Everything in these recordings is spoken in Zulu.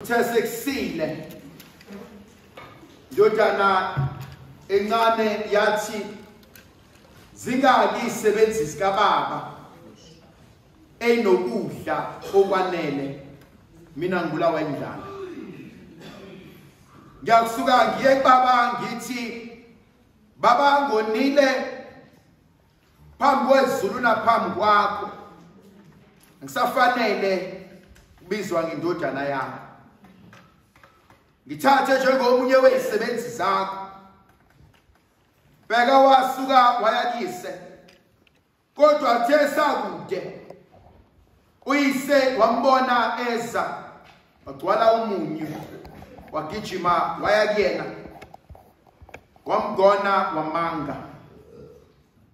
Kuthe sekusile indodana encane yathi zingaki izisebenzi zikababa eyinokudla okwanele, mina ngibulawa indlala. Ngiyakusuka ngiye kubaba ngithi, baba, ngonile phambi kwezulu naphambi kwakho, ngisafanele kubizwa ngendodana yakho, ngithathe njengomunye wezisebenzi zakho. Bheka, wasuka waya kuyise, kodwa kuthe sakude uyise wambona eza, wagcwala umunyu, wagijima waya kuyena, wamgona, wamanga.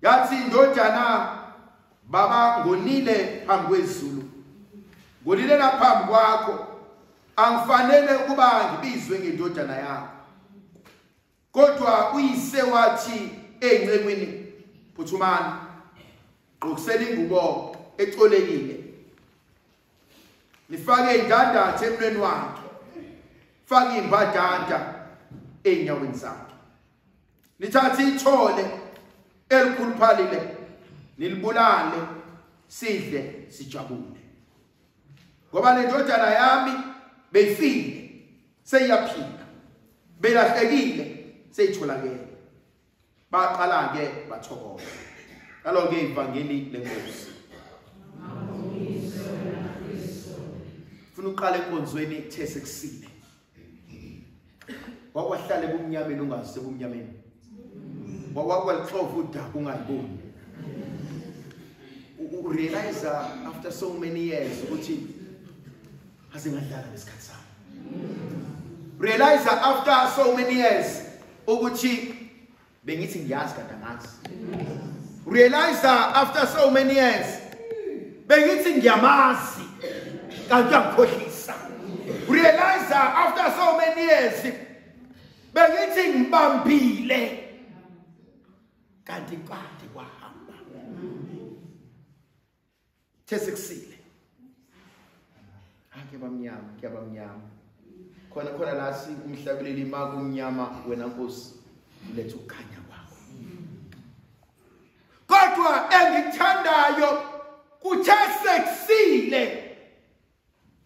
Yathi indodana, baba, ngonile phambi kwezulu, ngonile naphambi kwakho, angifanele ukuba ngibizwe ngendodana yakho. Kodwa uyise wathi ezincekwini, phuthumani, gqokiseni ingubo ecolekile, nifake indandatho emnweni wakhe, fake imbadada ezinyaweni zakhe, nithathe ithole elikhuluphalile, nilibulale, sidle sijabule, ngoba le ndodana yami beyifile, seyiyaphila, belahlekile, seyitholakele. Baqala ke bathokoza. Nalo-ke ivangeli lenkosi. Funa uqala enkonzweni kuthe sekusile. Wakwahlala ebumnyameni ungazi sebumnyameni, wakwalixova udaba ungayiboni. Urealize after so many years ukuthi azingadlala lesikhathi sami. Realize after so many years ukuthi bengithi ngiyazi kanti angazi. Realize after so many years bengithi ngiyamazi kanti uyangikhohlisa. Realize after so many years bengithi ngibambile kanti kade kwahamba. Sekusile, ake bamnyama, kuyabamnyama khona khona la. Si umhlabeleli, makumnyama wena Nkosi uletha ukukhanya kwakho. Kodwa engikuthandayo, kuthe sekusile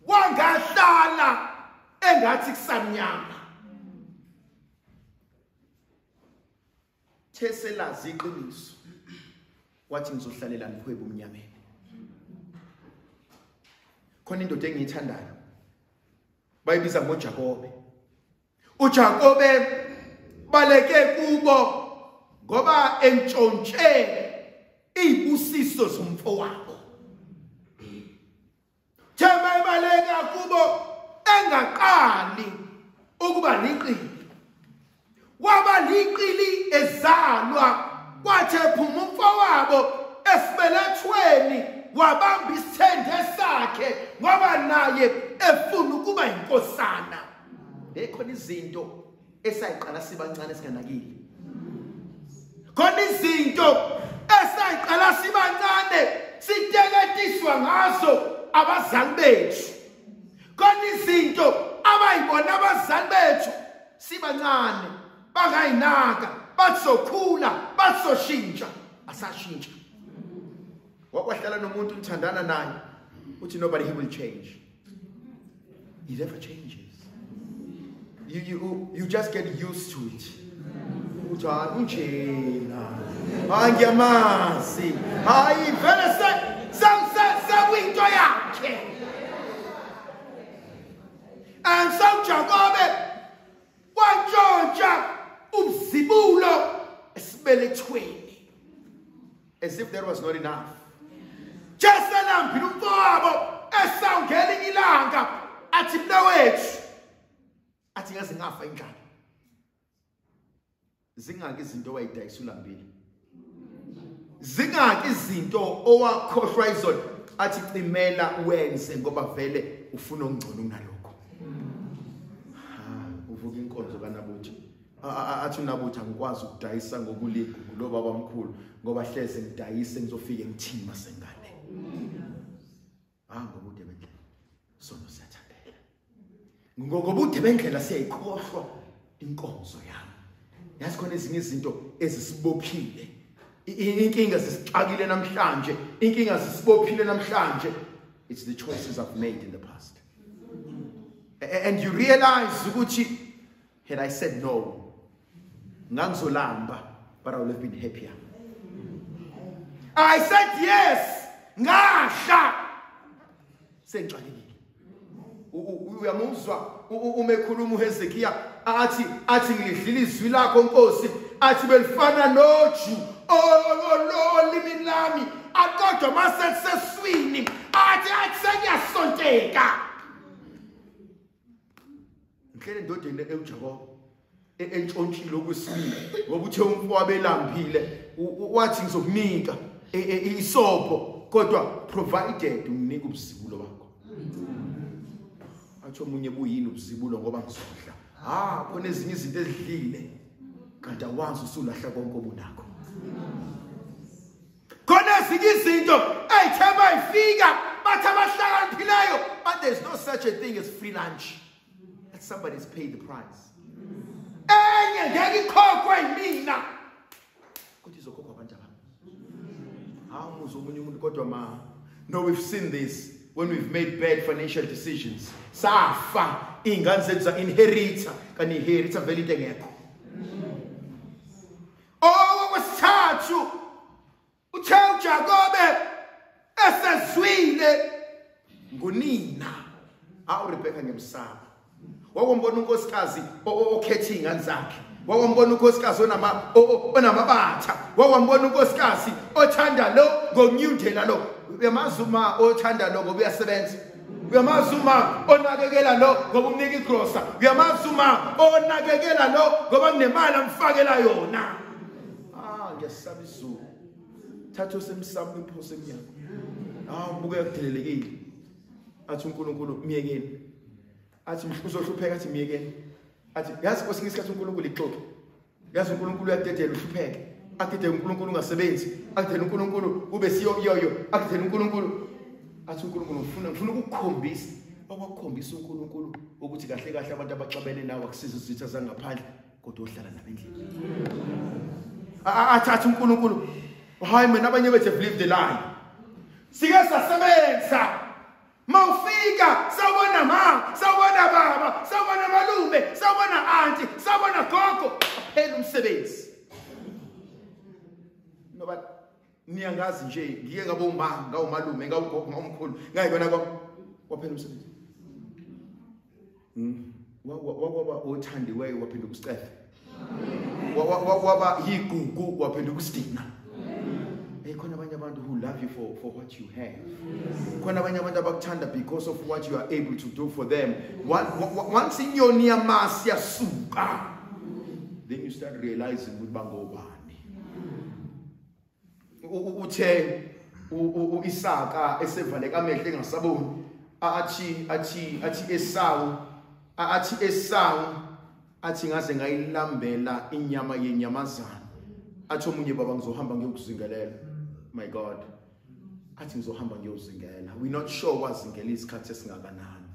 wangahlala engathi kusamnyama. Theselazi iqiniso, wathi ngizohlalela ngiphwebe umnyameni. Khona indoda engiyithandayo, bayibiza ngoJakobe. uJakobe baleke kubo ngoba entshontshe izibusiso zomfowabo. Thema ibaleka kubo engaqali ukuba liqili, waba liqili ezalwa. Kwathe phuma umfowabo esibelethweni, wabamba isithende sakhe ngoba naye efuna ukuba inkosana. Khona izinto esayiqala sibancane singanakile, khona izinto esayiqala sibancane siteketiswa ngazo abazali bethu, khona izinto abayibona abazali bethu sibancane bangayinaka, bazokhula, bazoshintsha, asashintsha. Wakwahlala nomuntu uthandana naye, uthi nobody, he will change. He never changes. You just get used to it. Uthi hayi, unjena, hayi, ngiyamazi, hayi, vele sekuyinto yakhe. And so Jakobe wantshontsha ubuzibulo esibelethweni. As if that was not enough, jeselambile umfowabo, esawungelinye ilanga athi, mnawethu, athi ngaze ngafa indlala. Zingaki izinto owayidayisa ulambile? Zingaki izinto owakhohlwa izolo, athi cimela wenze ngoba vele ufuna okungcono kunalokho? Ha, uvuka inkonzo kaNabuthi, athi uNabuthi, angikwazi ukudayisa ngokuligugu lo baba mkhulu ngoba hleze ngidayise ngizofike ngithini masengane. Ah, ngobude bendlela, sono siyathandela. Ngokubude bendlela siyayikhohlwa inkonzo yami. Yazi khona ezinye izinto ezisibophile. Inkinga sisixakile namhlanje, inkinga sisibophile namhlanje. It's the choices I've made in the past. And you realize ukuthi had I said no, ngangizolamba, but I would have been happier. I said yes, ngasha. Sengixakekile. Uyamuzwa uma ekhuluma uHezekiya athi ngilidlile izwi lakho Nkosi, athi belifana noju olimini lami, kodwa mase seswini athi sengiyasonteka. Ngihlele endodeni eUjakobe entshontshile okwesibili ngoba uthe umfowabo elambile wathi ngizokunika isobho kodwa provided unginike ubuzibulo bakho. Athi omunye buyini ubuzibulo ngoba ngizodla. Khona ezinye izinto ezidlile kanti awazi usulahla konke obunakho. Khona ezinye izinto eyithe bayifika bathi abahlakaniphileyo, but there's no such a thing as free lunch. That somebody's paid the price. Enye ngeke ikhokhwe yimina kodwa izokhokhwa abantu abami. Awumuzwa omunye umuntu kodwa ma. No, we've seen this when we've made bad financial decisions. Safa ingane zethu za inherita kanti inherita vele into engekho. Okwesithathu uthe uJakobe esezwile ngunina uRebecca ngemsaba. Wakwambona unkosikazi okhetha ingane zakhe. Wakwambona unkosikazi onamabatha. Wakwambona unkosikazi othanda lo ngonyundela lo. Uyamazi uma othanda lo ngoba uyasebenza. Uyamazi uma onakekela lo ngoba umnika igrosa. Uyamazi uma onakekela lo ngoba kunemali amfakela yona. Ngiyasaba izulu. Thatha osemsamo imphose emnyango. Ubukeka kudelelekile. Athi uNkulunkulu myekeni. Athi uzohlupheka, athi myekeni. Athi yazi kwesinye isikhathi uNkulunkulu ixoxe. Yazi uNkulunkulu uyadedela uhlupheke. Akudedele uNkulunkulu ungasebenzi. Akudedele uNkulunkulu ube siyoyoyo. Akudedele uNkulunkulu. Athi uNkulunkulu ngifuna ukukukhombisa. Okwakukhombisa uNkulunkulu ukuthi kahle kahle abantu abaxabene nawe akusiza izitha zangaphandle kodwa ohlala nabo endlini. Athi uNkulunkulu hayi mina abanye bethu have lived the lie. Sike sasebenza. Mawufika sawubona ma, sawubona baba, sawubona malume, sawubona auntie, sawubona gogo, aphela umsebenzi. Noba niyangazi nje ngike ngabo ma, ngawumalume, ngawugogo, ngawumkhulu, ngayibona kwaphela umsebenzi. Waba othandiweyo waphenduka usicefe. Waba yigugu waphenduka usidina. Khona abanye abantu who love you for what you have. Khona abanye abantu abakuthanda because of what you are able to do for them. Once inyoni yamasi yasuka, then you start realizing ukuthi bangobani. Uthe uIsaka esevaleka amehlo engasaboni, athi Esawu, athi ngaze ngayilambela inyama yenyamazana. Athi omunye baba ngizohamba ngiyokuzingelela. My God. Athi ngizohamba ngiyozingela. We're not sure wazingela isikhathi esingakanani.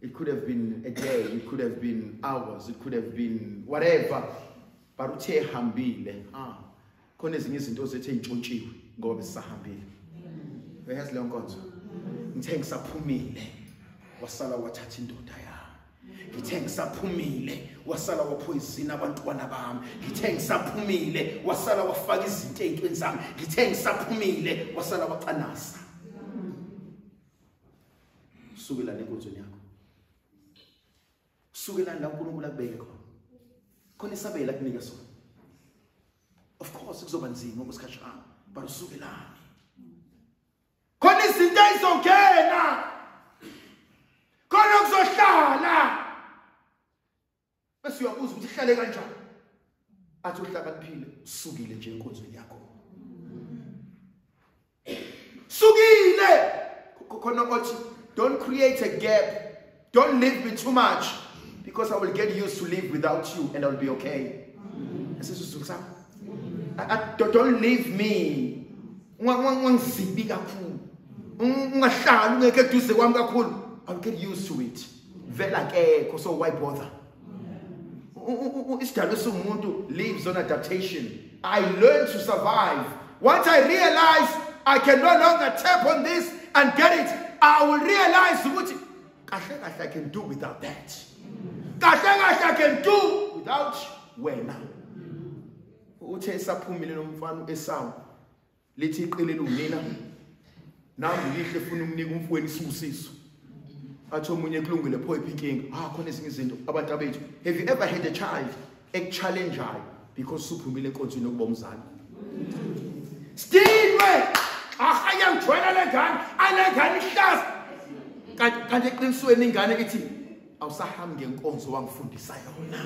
It could have been a day, it could have been hours, it could have been whatever. But uthe ehambile, khona ezinye izinto zethu eyintshontshiwe ngoba besisahambile. Uyazi leyo nkonzo? Ngithe ngisaphumile, wasala wathatha indoda yami. Ngithe ngisaphumile, wasala waphoyizina abantwana bami. Ngithe ngisaphumile, wasala wafaka izinto ey'ntweni zami. Ngithe ngisaphumile, wasala wacanasa. Sukela nenkonzweni yakho. Sukela la uNkulunkulu akubeke khona. Khona isabelo akunika sona. Of course kuzoba nzima okwesikhashana, but usukelani. Khona izinto ezizongena. Khona kuzohlala. Bese uyabuza ukuthi ihlale kanjani. Athi uhlakaniphile, usukile nje enkonzweni yakho. Sukile. Khona othi don't create a gap. Don't leave me too much because I will get used to live without you and I will be okay. Don't leave me. Ungangizibi kakhulu. Ungahlali ungekho eduze kwami kakhulu. I will get used to it. Vela akekho, so why bother? Isidalwa somuntu lives on adaptation. I learn to survive. Once I realize I can no longer tap on this and get it, I will realize ukuthi kahle kahle I can do without that. Kahle kahle I can do without wena. Uthe esaphumile nomfana esawu lithi iqile lunina nami lihle ufuna ukunika umfweni isibusiso. Athi omunye kulungile pho iphinkinga. Ah, khona ezinye izinto abantu abethu. Have you ever had a child ekuchallengeayo because usuphumile enkonzweni yokuba umzali? Stilwe! Ah, ayangijwayela le ngane, alengane ihlaza. Kanti eqinisweni ingane ithi awusahambi ngenkonzo wangifundisa yona.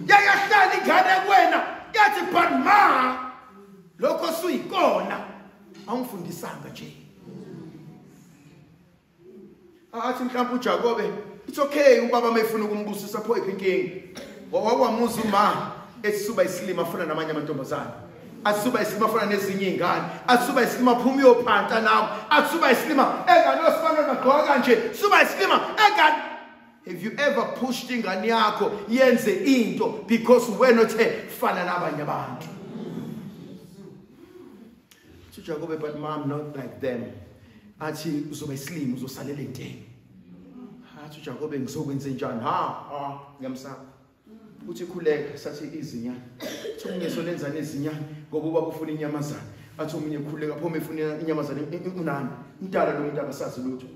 Yayahlala ingane kuwena yathi but ma lokho suyikona awungifundisanga nje. Athi mhlawumbe uJakobe it's okay ubaba mayefuna ukumbusisa pho iphinkinga. Wawamuza uma ethi suba isilima afuna namanye amantombazane. Asuba isilima afana nezinye izingane. Asuba isilima phuma uyophanta nawe. Asuba isilima enganosifana nagqoka kanje. Suba isilima engane. Have you ever pushed ingane yakho yenze into because wena uthe fana nabanye abantu? Uthi Jakobe, but mom, not like them. Athi uzoba isilima uzosalela enteni. Athi uJakobe ngizokwenza njani? Ha, ngiyamsaba. Uthi khuleka sathi izinyane. Uthi omunye solenza nezinyane ngoba ubaba ufuna inyamazana. Athi omunye khuleka phoma efuna inyamazana unani. Umdala lo muntu akasazi lutho.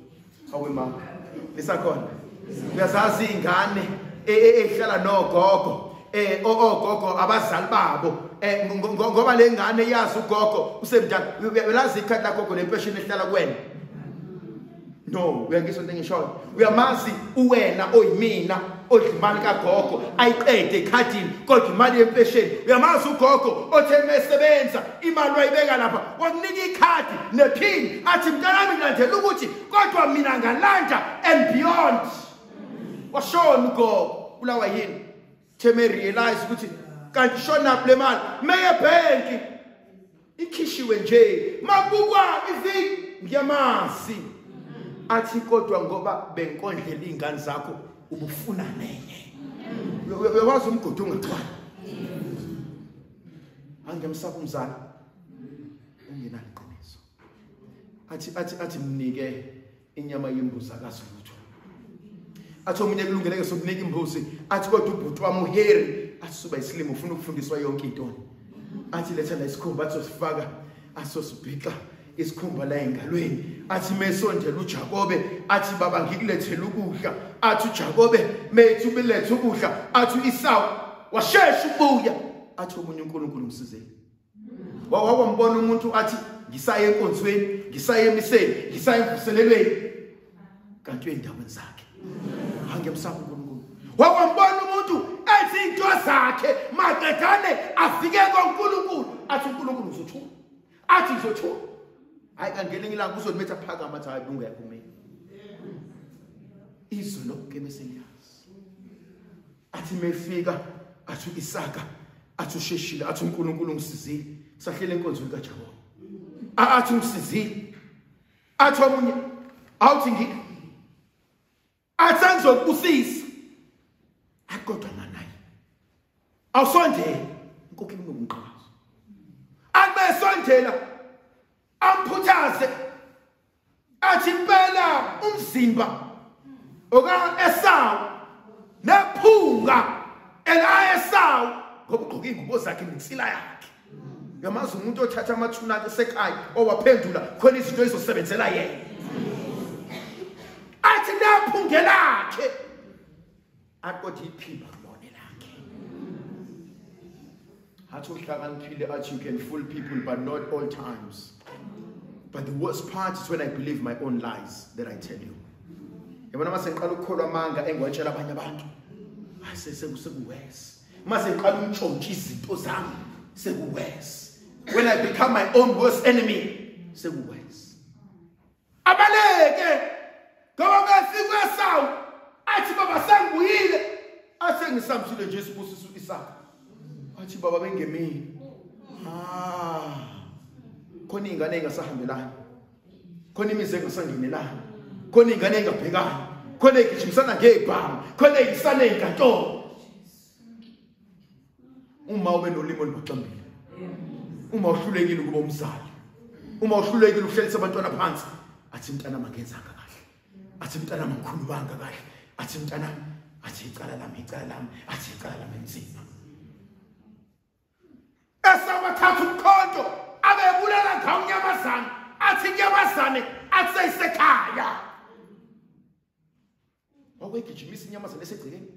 Awe mama. Lisakhona. Uyazazi ingane ehlala nogogo, ogogo abazali babo, ngoba le ngane yazi ugogo usemdala. Uyalazi ikhadi lagogo lempesheni ehlala kuwena. No, uyangizwa into engishoyo. Uyamazi uwena oyimina odla imali kagogo ayiqede ekhadini kodwa imali yempesheni. Uyamazi ugogo othe mesebenza imali wayibeka lapha wakunika ikhadi nephini athi mntanami ngilandela ukuthi kodwa mina ngalanda and beyond. Washona ugogo ulawa yini? Theme realize ukuthi kanti shona le mali meye bank ikhishiwe nje makubukwa iviki ngiyamazi. Athi kodwa ngoba benkondlela izingane zakho ubufuna nenye. Uyawazi umgodi ongagcwali. Angiyamsaba umzali ungenalo iqiniso. Athi mnike inyama yembuzi akazi lutho. Athi omunye kulungeleke sokunika imbuzi. Athi kodwa ubhuti wami uHarry athi suba isilimo ufuna ukufundiswa yonke into. Athi letha la isikhumba athi sosifaka asosibhixa isikhumba la engalweni. Athi mesondela uJakobe athi baba ngikulethela ukudla. Athi uJakobe methi ubilethe ukudla. Athi uEsau washesha ukubuya. Athi omunye uNkulunkulu ngisizele. Wawambona umuntu athi ngisaye enkonzweni, ngisaye emiseni, ngisaye emvuselelweni, kanti uyendaweni zakhe. Angiyamsaba uNkulunkulu. Wawambona umuntu ethi into zakhe maqedane afike koNkulunkulu. Athi uNkulunkulu ngizothula. Athi ngizothula. Hayi kangelinye ilanga uzolimetha phakama athi hayi ungekho mina. Izwe lonke bese liyazi. Athi mefika athi uIsaka athi usheshile athi uNkulunkulu ngisizile. Sahlele enkonzweni kaJakobe. Athi ngisizile. Athi omunye awuthi ngikho. Athi angizokubusisa. Athi kodwa manayi. Awusondele inkukhu inomqhazo. Athi amphuthaze athi impela umzimba oka Esau nephunga ela Esau ngoba ugqoka ingubo zakhe nensila yakhe. Uyamazi umuntu othatha amathuna akhe sekhaya owaphendula khona izinto ezosebenzela yena. Athi nephunga lakhe athi kodwa iphimba kulona lakhe. Athi uhlakaniphile athi you can fool people but not all times. But the worst part is when I believe my own lies that I tell you. Yabona mase ngiqala ukukholwa amanga engiwatshela abanye abantu. Hayi sekuwes. Mase ngiqala ukuntshontsha izinto zami sekuwes. When I become my own worst enemy sekuwes. Abaleke ngoba ngafika eSawu athi baba sengibuyile ase ngisambisile nje isibusiso Isaka. Athi baba bengemini. Ah. Khona ingane engasahambelani. Khona imizi engasangenelani. Khona ingane engabhekani. Khona egijimisana ngebhamu, khona eyisana enkantolo. Uma ube nolimi olubaxambile, uma uhlulekile ukuba umzali, uma uhlulekile ukuhlalisa abantwana phansi, athi mntana mangenzanga kahle, athi mntana mangikhulumanga kahle, athi mntana, athi icala lami, icala lami, athi icala lami nzima. Esabathatha umkhonto abebulala ngawo inyamazane, athi inyamazane athi seyisekhaya. Wakwegijimisa inyamazane esegcekeni,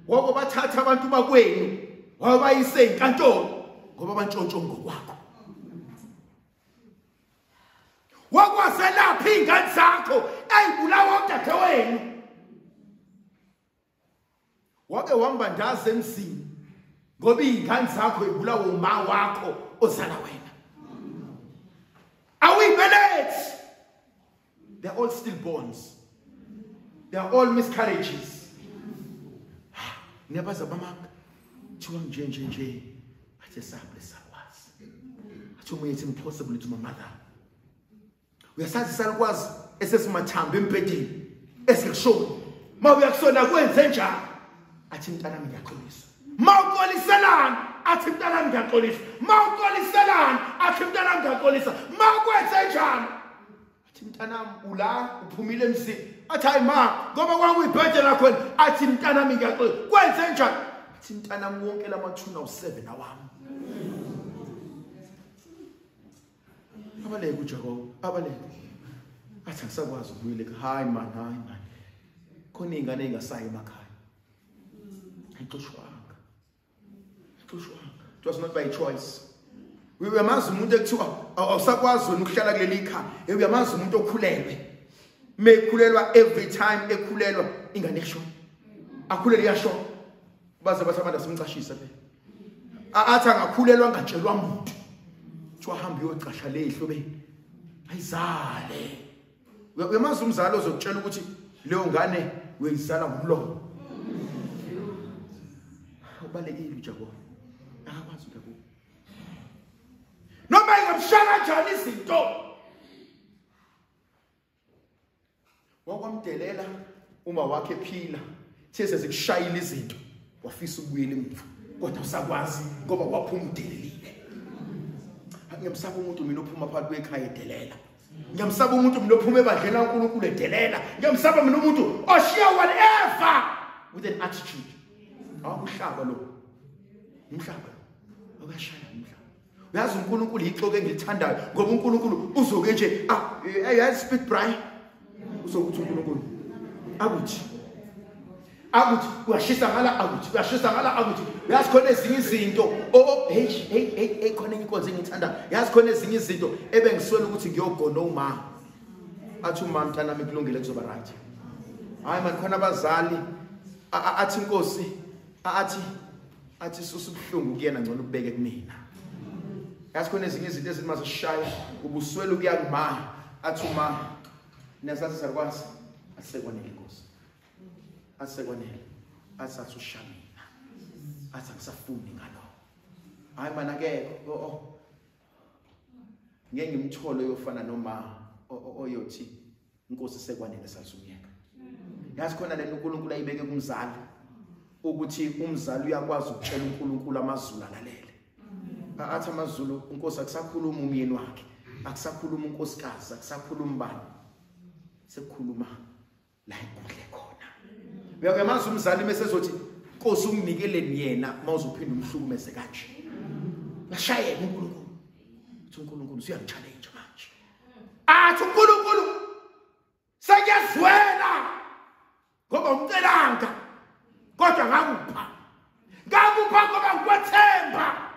wakobathatha abantu bakwenu wabayise enkantolo ngoba bantshontsho ngokwakho. Wakwazelaphi ingane zakho eyibulawa udadewenu. Wake wambandaza emzini ngoba izingane zakho ibulawa uma wakho ozala wena. Awuyibelethi. They're all stillborns. They are all miscarriages. Niyabaza bamanga. Thiwa nje nje nje. Athi sabe sakwazi. Athi omunye it's impossible to my mother. Uyasazi salukwazi esesimathambo empedeni esikushoni. Mawuyakusona kwenze njani? Athi mntanami ngiyaxolisa. Mawuxoliselana, athi mntanami ngiyaxolisa. Mawuxoliselana, athi mntanami ngiyaxolisa. Mawukwenze njani? Athi mntanami ula uphumile emzini. Athi hayi ma, ngoba kwakuyibhede lakho. Athi mntanami ngiyaxolisa. Kwenze njani? Athi mntanami wonke lamathuna u7 awami. Abaleke uJakobe, abaleke. Athi angisakwazi ukubuyela. Hayi man, hayi man. Khona ingane engasayi emakhaya. Ayixoshwanga. Ayixoshwanga. It was not by choice. Uyamazi umuntu ekuthiwa awusakwazi wena ukuhlala kuleli khaya. Uyamazi umuntu okhulelwe. Mekhulelwa every time ekhulelwa ingane iyashona. Akhulele iyashona. Baze bathi abantu asimcashisa phela. Athi angakhulelwa angatshelwa muntu. Kuthiwa hamba uyocasha le ehlobeni. Ayizale. Uyamazi umzali ozokutshela ukuthi leyo ngane uyizala ngomlomo. Ubalekile uJakobe. Akakwazi uJakobe. Noma ingamshaya kanjani izinto. Wakwamdelela uma wakhe ephila, these sekushayile izinto, wafisa ukubuyela emuva. Kodwa usakwazi ngoba waphuma udelelile. Ngiyamsaba umuntu mina ophuma phakathi kwekhaya edelela. Ngiyamsaba umuntu mina ophuma ebandleni laNkulunkulu edelela. Ngiyamsaba mina umuntu oshiya whatever with an attitude. Awuhlaba lo. Umhlaba lo. Awuyashaya umhlaba. Uyazi uNkulunkulu yixoke engilithandayo ngoba uNkulunkulu uzoke nje yazi speed braai. Uzokuthi uNkulunkulu akuthi akuthi uyashisa ngala akuthi uyashisa ngala akuthi. Uyazi khona ezinye izinto oh hey hey hey khona inkonzo engithandayo. Yazi khona ezinye izinto ebengiswela ukuthi ngiyogona uma athi uma mntanami kulungile kuzoba right. Hayi man, khona abazali athi inkosi athi athi susa ubuhlungu kuyena ngcono ubeke kumina. Yazi khona ezinye izinto ezithi masishaya ubuswela ukuya kuma athi uma niyasazi sakwazi asekwanele inkosi. Asekwanele. Athi ushamina. Athi angisafuni ngalo. Hayi man akekho. Oh. Ngeke ngimthole oyofana noma oyothi inkosi sekwanele sasumyeka. Yazi khona lento uNkulunkulu ayibeke kumzali ukuthi umzali uyakwazi ukutshela uNkulunkulu amazulu alalele. Athi amazulu inkosi akusakhuluma umyeni wakhe, akusakhuluma unkosikazi, akusakhuluma bani. Sekukhuluma la ikuhle khona. Uyamazi umzali mesezothi Nkosi unginikeleni yena mawuzophinda umhlukumeze kanje. Uyashayeka uNkulunkulu. Uthi uNkulunkulu usuyangichallenge manje. Athi uNkulunkulu sekuyazwela ngoba umcelanga kodwa ngakupha. Ngakupha ngoba ngikwethemba.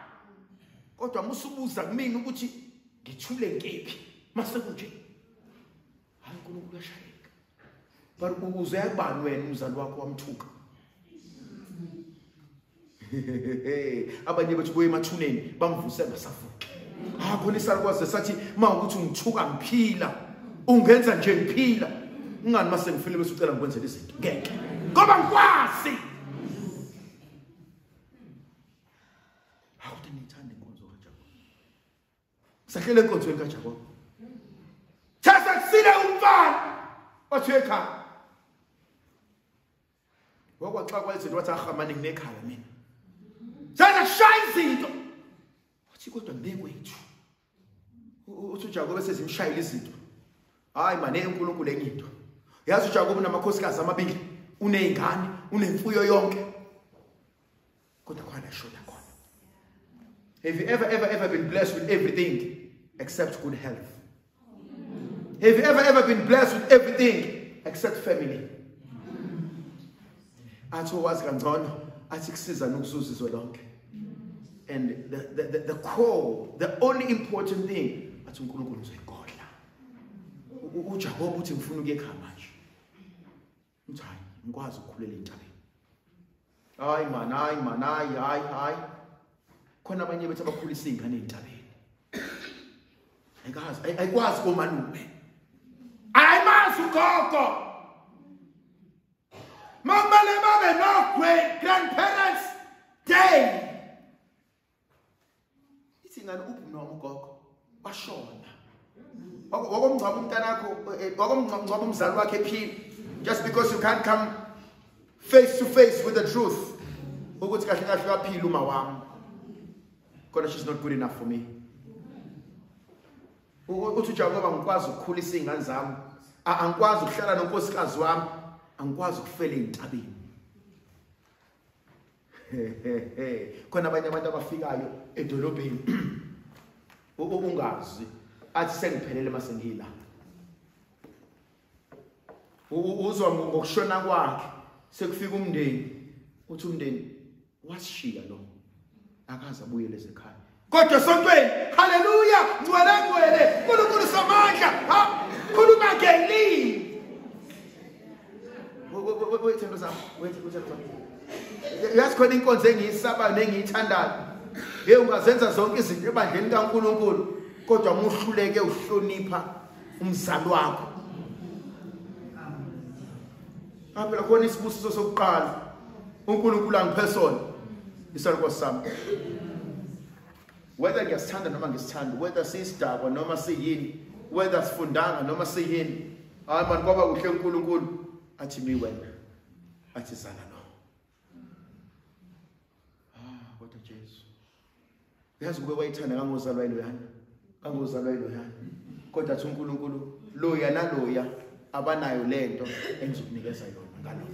Kodwa musubuza kumina ukuthi ngithule ngephi mase kunje. Hayi uNkulunkulu uyashayeka. But uze yakubani wena umzali wakho wamthuka. Abanye bethu boye emathuneni bamvuse basavuka. Ah khona isalukwazi sathi mawukuthi ungithuka ngiphila, ungenza nje ngiphila. Ungani mase ngifile bese ucela ngikwenzele izinto. Ngeke. Ngoba ngikwazi. Hawu ngithanda inkonzo kaJakobe. Sahlele enkonzweni kaJakobe. Thatha kusile umfana wathi ekhaya. Wakwaxakwa izinto wathi ahamane nginekhala mina. Senza kushaya izinto. Wathi kodwa ngibekwethu. Uthi uJakobe sezimshayile izinto. Hayi mane uNkulunkulu enye into. Yazi uJakobe unamakhosikazi amabili, unezingane, unemfuyo yonke. Kodwa khona shoda khona. Have you ever ever ever been blessed with everything except good health? Have you ever ever been blessed with everything except family? Athi owazi kangcono athi kusiza nokuzuza izwe lonke. And the core, the only important thing athi uNkulunkulu uzoyigodla. uJakobe uthi ngifuna ukuya ekhaya manje. Uthi hayi, ngikwazi ukukhulela entabeni. Hayi man, hayi man, hayi hayi hayi. Khona abanye bethu abakhulisa izingane entabeni. Ayikazi, ayikwazi komalume. Ayimazi ugogo. Mamele babe no great grandparents day. Ithi ngani uphi noma ugogo? Washona. Wakomngcwaba umntanakho, wakomngcwaba umzali wakhe ephila. Just because you can't come face to face with the truth. Ukuthi kahle kahle uyaphila uma wami. Kodwa she's not good enough for me. Uthi uJakobe angikwazi ukukhulisa izingane zami. Angikwazi ukuhlala nonkosikazi wami. Angikwazi ukufela entabeni. Khona abanye abantu abafikayo edolobheni ungazi athi sengiphelele mase ngila. Uzwa ngokushona kwakhe sekufika umndeni, uthi umndeni wasishiya lo akaze abuyele ekhaya. Kodwa esontweni, haleluya, ngcwele ngcwele, uNkulunkulu somandla, ha khuluma ngelimi. Wait, wait, wait. Yazi khona inkonzo engiyisabayo nengiyithandayo. Hey, ungazenza zonke izinto ebandleni kaNkulunkulu, kodwa muhluleke uhlonipha umzali wakho. Phela khona isibusiso sokuqala uNkulunkulu angiphe sona isalukwazi sami. Whether ngiyasithanda noma ngisithanda, whether siyisidakwa noma siyini, whether sifundanga noma siyini, hayi man kwaba kuhle uNkulunkulu athi mi wena, athi zala lo. Ah, kodwa Jesu uyazi kube wayithanda kangozalwa yiloyana, kangozalwa yiloyana, kodwa athi uNkulunkulu loya naloya abanayo lento engizokunikeza yona ngalokho.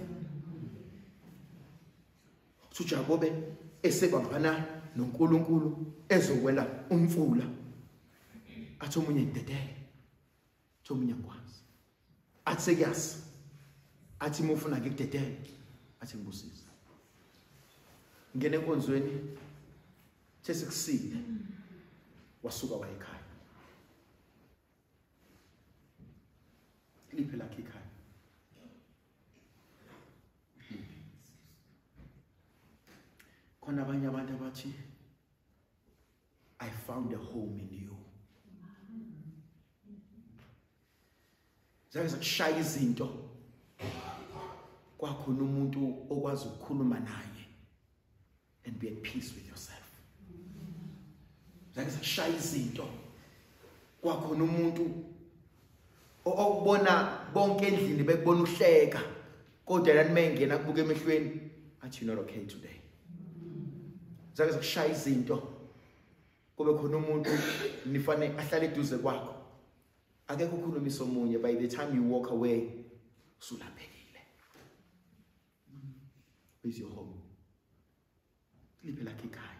Uthi uJakobe esebambana noNkulunkulu ezowela umfula, athi omunye ngidedele, athi omunye ngikwazi, athi sekuyazi, athi uma ufuna ngikudedele, athi ngibusise. Ngene enkonzweni sesikusile, wasuka waya ekhaya. Liphi lakhe ikhaya? Khona abanye abantu abathi I found a home in you. Zake zakushaya izinto, kwakhona umuntu okwazi ukukhuluma naye and be at peace with yourself. Zake zakushaya izinto, kwakhona umuntu okubona bonke endlini bekubona uhleka, kodwa yena mengena kubuka emehlweni athi you're not okay today. Zake zakushaya izinto, kube khona umuntu nifane ahlale eduze kwakho, akekho ukhulumisa omunye, by the time you walk away usulaphekile. Where's your home? Liphi lakhe ikhaya?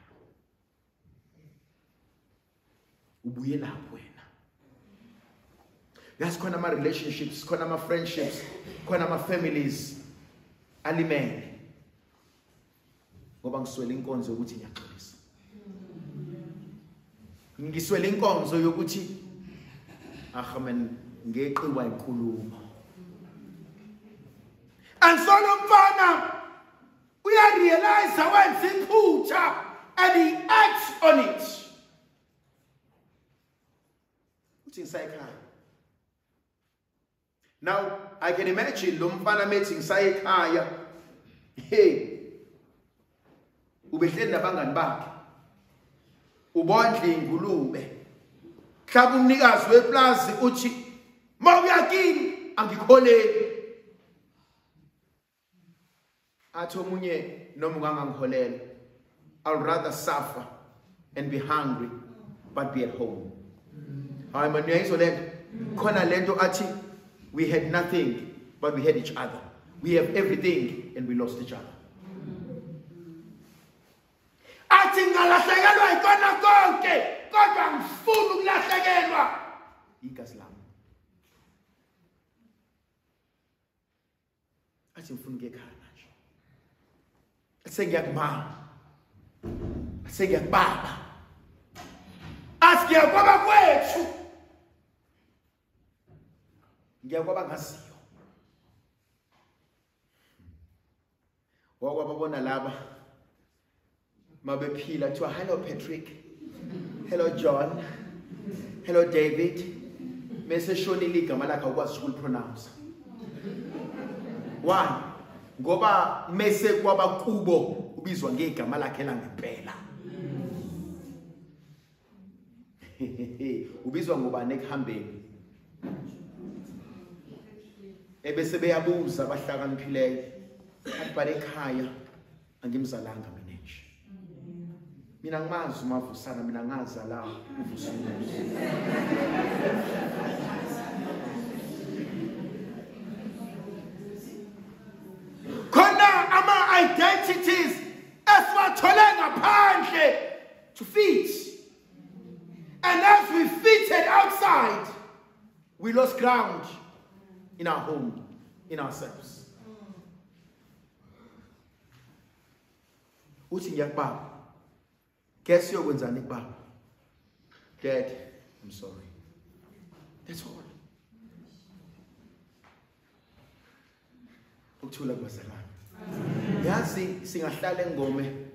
Ubuye lapho wena. Yazi khona ama relationships, khona ama friendships, khona ama families alimele ngoba ngiswele inkonzo yokuthi ngiyaxolisa. Ngiswele inkonzo yokuthi amen ngeqiwa inkulumo. And so lo mfana uyarealize wenza iphutha and he acts on it. Uthi ngisayikhaya. Now I can imagine lo mfana methi ngisayikhaya. Hey, ubehleli nabangani bakhe, ubondla ingulube, mhlawumbe umnikazi weplazi uthi mawuya kimi angikholeli. Athi omunye noma ungangiholela, I'd rather suffer and be hungry but be at home. Hayi man, uyayizwa lento? Khona lento athi we had nothing but we had each other. We have everything and we lost each other. Athi ngalahlekelwa ikona konke kodwa ngifuna ukulahlekelwa igazi lami. Athi ngifuna ukuya ekhaya manje. Athi ngiyakumama. Athi ngiyakubaba. Athi ngiyakwaba kwethu. Ngiyakwaba ngaziyo. Wakwababona laba mabephila kuthiwa hello Patrick, hello John, hello David. Mese shonile igama lakhe awukwazi ukulipronounce. Why? Ngoba mese kwaba kubo ubizwa ngegama lakhe langempela. Ubizwa ngobani ekuhambeni? Ebese beyabuza abahlakaniphileyo athi bale ekhaya angimzalanga mina nje. Mina ngimazi uMavusana, mina ngazala uVusumuzi. Khona ama identities esiwathole ngaphandle to fit. And as we fitted outside, we lost ground in our home, in ourselves. Uthi ngiyakubaba. Guess yokwenzani kubaba? Dad, I'm sorry. That's all. Ukuthula kubazalwane. Yazi singahlala engome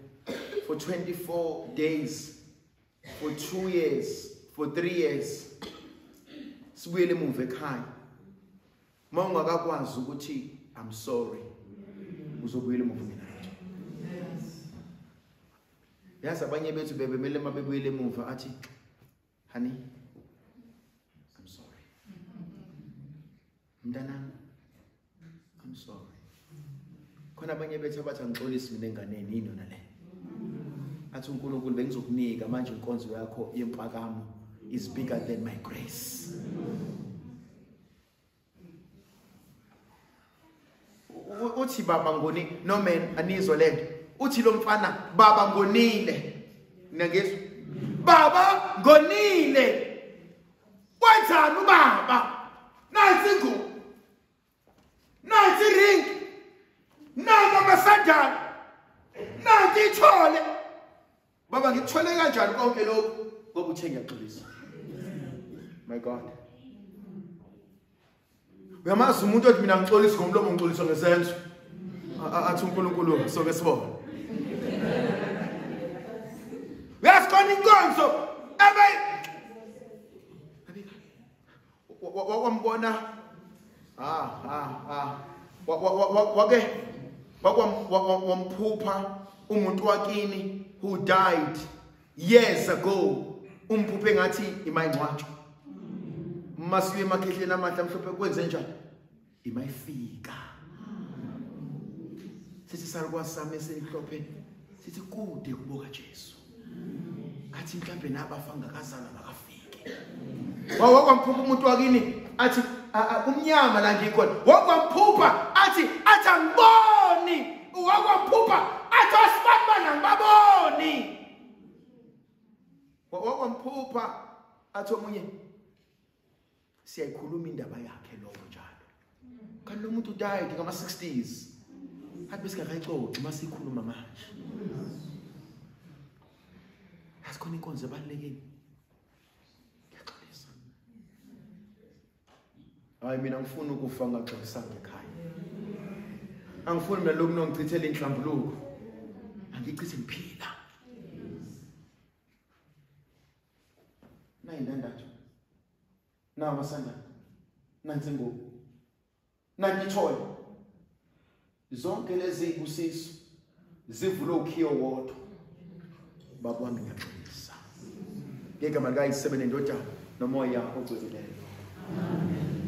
for 24 days, for 2 years, for 3 years. Sibuyele emuva ekhaya. Uma ungakakwazi ukuthi I'm sorry, uzobuyela emuva ngenanto. Yazi abanye bethu bebemele mabebuyele emuva athi honey, I'm sorry. Mntanami, I'm sorry. Khona abanye bethu abathi angixolisi mina enganeni yini yona le. Athi uNkulunkulu bengizokunika manje inkonzo yakho yempakamo is bigger than my grace. Uthi baba ngoni, no man anizwa lento. Uthi lo mfana baba ngonile. Niyangizwa? Baba ngonile. Wenzani ubaba? Nansi ingubo. Nansi ring. Nansi amasandali. Nansi ithole. Baba ngikuthole kanjani konke lokhu? Ngoba uthe ngiyaxolisa. My God. Uyamazi umuntu othi mina ngixolisa ngomlomo ngixolisa ngesenzo. Athi uNkulunkulu soke sibone. Uyasikhona inkonzo abe wakwambona wake wakwamphupha umuntu wakini who died years ago. Umphuphe ngathi imayingcwatshwa. Masiwe emakhehleni amahle amhlophe kwenze njani? Imayifika. Sithi salukwazi sami esimhlophe sithi kude kuboka Jesu. Athi mhlambe nabafa ngakazalwa bakafike. Wakwamphupha umuntu wakini athi kumnyama la ngikhona. Wakwamphupha athi angiboni. Wakwamphupha athi asibani angibaboni. Wakwamphupha athi omunye siyayikhuluma indaba yakhe lowo njalo. Kanti lo muntu died ngama 60s. Athi besingakayixoxi masikhuluma manje. Asikhona inkonzo ebalulekile. Ngiyaxolisa. Hayi mina ngifuna ukufa ngaxolisanga ekhaya. Angifuni mina lokhu nongichithela inhlambuluko. Angichithe ngiphila. Nayi indandatho. Nawu amasandali. Nansi ingubo. Nanti ithole. Zonke lezi zibusiso zivule ukhiyo wodwa. Baba wami ngiyaxolisa. Ngegama likaYise nendodana noMoya oNgcwele. Amen.